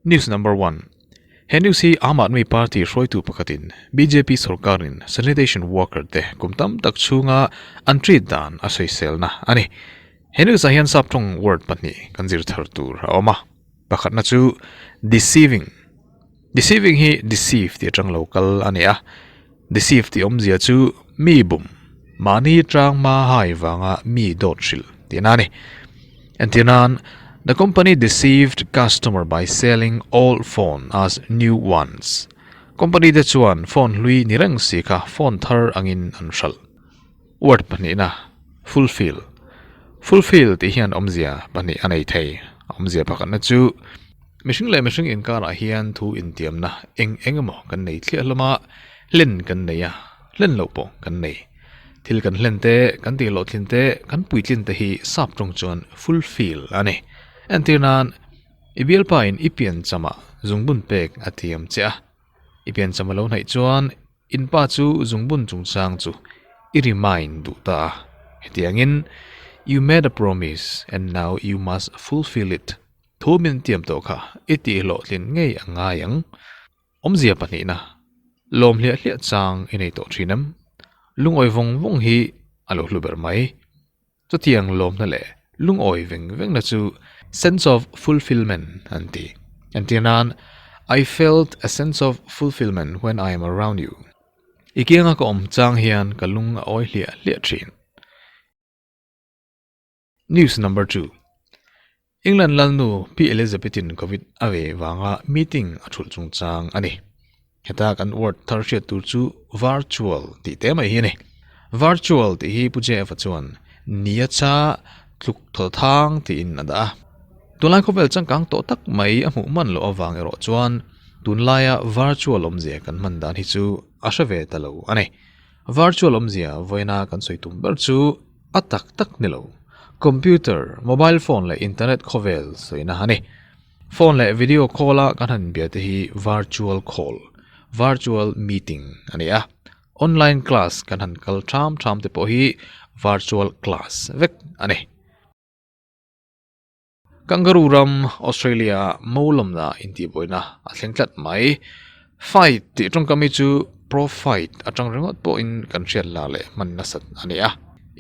News number one, He news hi Aam Aadmi Party hruaitu pakhatin bjp sorkarin sanitation worker te kum tam tak chhunga an treat dan a sawiselna a ni. He news ah hian saptawng word pahnih kan zir thar tur a awm a. Pakhatna chu deceiving. Deceiving hi deceive tih atang lo kal a ni a. Deceive tih awmzia chu mi bum, mahni tang hma hai vanga mi dawt hrilh tihna a ni. Entir nan, The company deceived customer by selling old phone as new ones. Company te chuan phone hlui ni reng si kha phone thar angin an hralh. Word pahnihna, Fulfill. Fulfill tih hian awmzia pahnih a nei thei. A awmzia pakhatna chu, Mihring leh mihring inkarah hian thu intiamna eng eng emaw kan nei thliah hlawm a, hlen kan nei a, hlen loh pawh kan nei. Thil kan hlen te, kan tih hlawhtlin te, kan puitlin te hi sap tawng chuan fulfill a ni. Entir nan, i bialpain i pianchama zungbun pek a tiam che a, i piancham a lo hnaih chuan in pa chu zungbun chungchang chu i remind duh ta a. Hetiangin, You made a promise and now you must fulfill it. Thu min tiam tawh kha i tih hlawhtlin ngei a ngai ang. Awmzia pahnihna, lawm hliah hliah chang i nei tawh thin em? Lungawi vawng vawng hi a lo hlu ber mai. Chutiang lawmna leh lungawi veng vengna chu sense of fulfilment an ti. Entir nan, I felt a sense of fulfilment when I am around you. I kianga ka awm chang hian ka lung a awi hliah hliah thin. News number two, England lalnu Pi Elizabeth-in Covid a ve vanga meeting a thulh chungchang a ni. Heta kan word thar hriat tur chu virtual tih te mai hi a ni. Virtual tih hi Pu Jeff-a chuan nia cha tluk thaw thang tiin a dah a. Tunlai khawvel changkang tawh tak mai a hmuh man loh avang erawh chuan tunlaia virtual awmzia kan hman dan hi chu a hre ve ta lo a ni. Virtual awmzia vawiina kan sawi tum ber chu A tak tak ni lo. Computer, mobile phone leh internet khawvel sawina a ni. Phone leh video call a kan han bia te hi virtual call, virtual meeting a ni a. Online class kan han kal tham tham te pawh hi virtual class vek a ni. Kangaroo ram Australia ah mo lawmna intihbuaina a thleng tlat mai. Fight tih tawngkam hi chu pro fight atang ringawt pawhin kan hriat la leh hman nasat a ni a.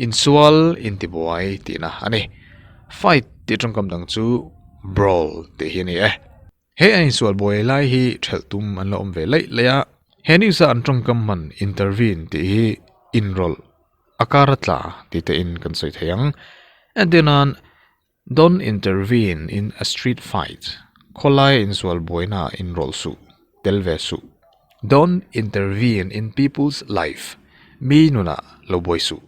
Insual intibuai tihna a ni. Fight tih tawngkam dang chu brawl tih hi a ni e. He an insual buai lai hi thelh tum an la awm ve laih laih a. He news a an tawngkam hman intervene tih hi inrawlh a kar a tla tih te in kan sawi thei ang. Entir nan Don't intervene in a street fight, khawlaia insual buaina inrawlh suh, tel ve suh. Don't intervene in people's life, mi nunah lo buai suh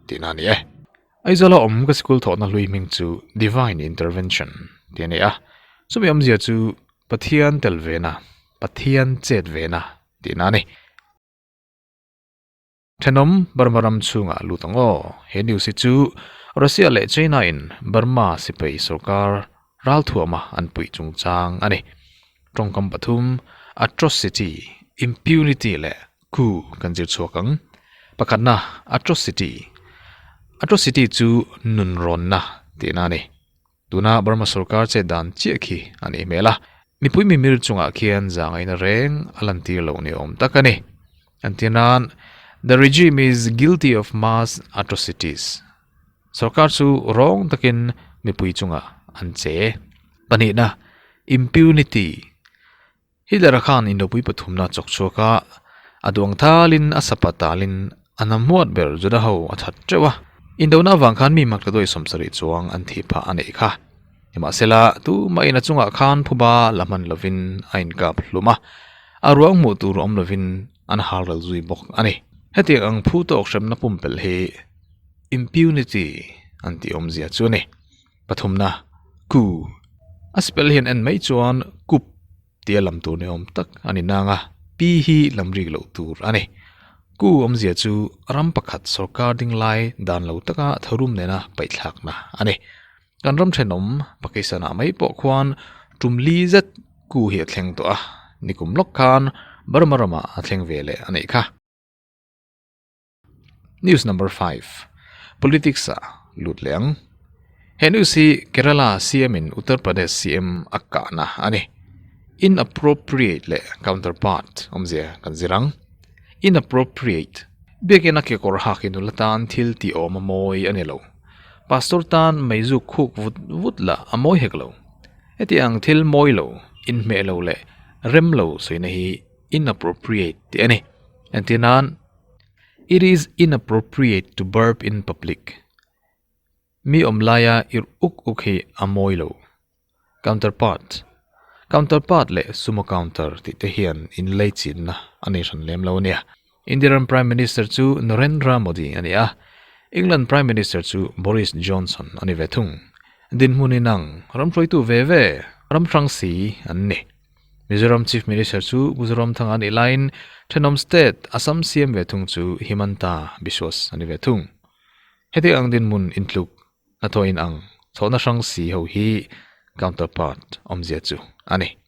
tihna a ni e. Aizawla awm ka sikul thawhna hlui hming chu Divine Intervention tih a ni a, chumi awmzia chu Pathian tel vena, Pathian chet vena tihna a ni. Thenawm Burma ram chhungah lut ang aw. He news hi chu Russia leh China in Burma sipai sorkar ralthuama an puih chungchang a ni. Tawngkam pathum, atrocity, impunity leh coup kan zir chhuak ang. Pakhatna, atrocity. Atrocity chu nunrawnna tihna a ni. Tuna Burma sorkar chet dan chiah khi a nih hmel a, mipui mimir chungah khian zangaihna reng a lantir loh ni awm tak a ni. An ti nan, The regime is guilty of mass atrocities. Sorkar chu rawng takin mipui chungah an che. Pahnihna, Impunity. Hitler-a khan indopui pathumna chawk chhuak a, a duang thalin a sapa talin a nam huat ber Juda ho a that teuh a. Indona avang khan mi mak tladuai 70 chuang an thih phah a neih kha. Nimahsela, tumahin a chungah khan phuba la hman lovin a inkap hlum a, a ruang hmuh tur awm lovin an hal ral zui bawk a ni. Hetiang ang phu tawk hremna pumpelh hi impunity an tih awmzia chu a ni. Pathumna, ku. A spell hian en mai chuan kup tia lam tur ni awm tak a ni nang a, pi hi lam rik loh tur a ni. Ku awmzia chu ram pakhat sorkar ding lai dan lo taka tharum nena paihthlakna a ni. Kan ram thenawm Pakistan-ah mai pawh khuan tum li zet ku hi a thleng tawh a, nikum lawk khan Burma ramah a thleng ve leh a nih kha. News number 5. Politics ah lut leh ang. He news hi Kerala CM in Uttar Pradesh CM a kahna a ni. Inappropriate leh counterpart awmzia kan zir ang. Inappropriate, Biakina kekawr hak hi nula tan thil tih awm a mawi a ni lo. Pastor tan meizuk khuk vut vut lah a mawi hek lo. Heti ang thil mawi lo, inhmeh lo leh rem lo sawina hi inappropriate tih a ni. Entir nan, It is inappropriate to burp in public. Mi awm laia irh uk uk hi a mawi lo. Counterpart, Counterpart leh sumo counter tih te hian inleichinna a nei hran lem lo a nia. India ram Prime Minister chu Narendra Modi a ni a, England Prime Minister chu Boris Johnson a ni ve thung. Dinhmun inang, ram hruaitu ve ve, ram hrang si an ni. Mizoram Chief Minister chu Gujaram thanga a nih laiin thenawm state Assam siam ve thung chu Himanta Biswas a ni ve thung. Heti ang dinhmun intluk hnathawh in ang chhawhna hrang si ho hi counterpart awmzia chu a ni.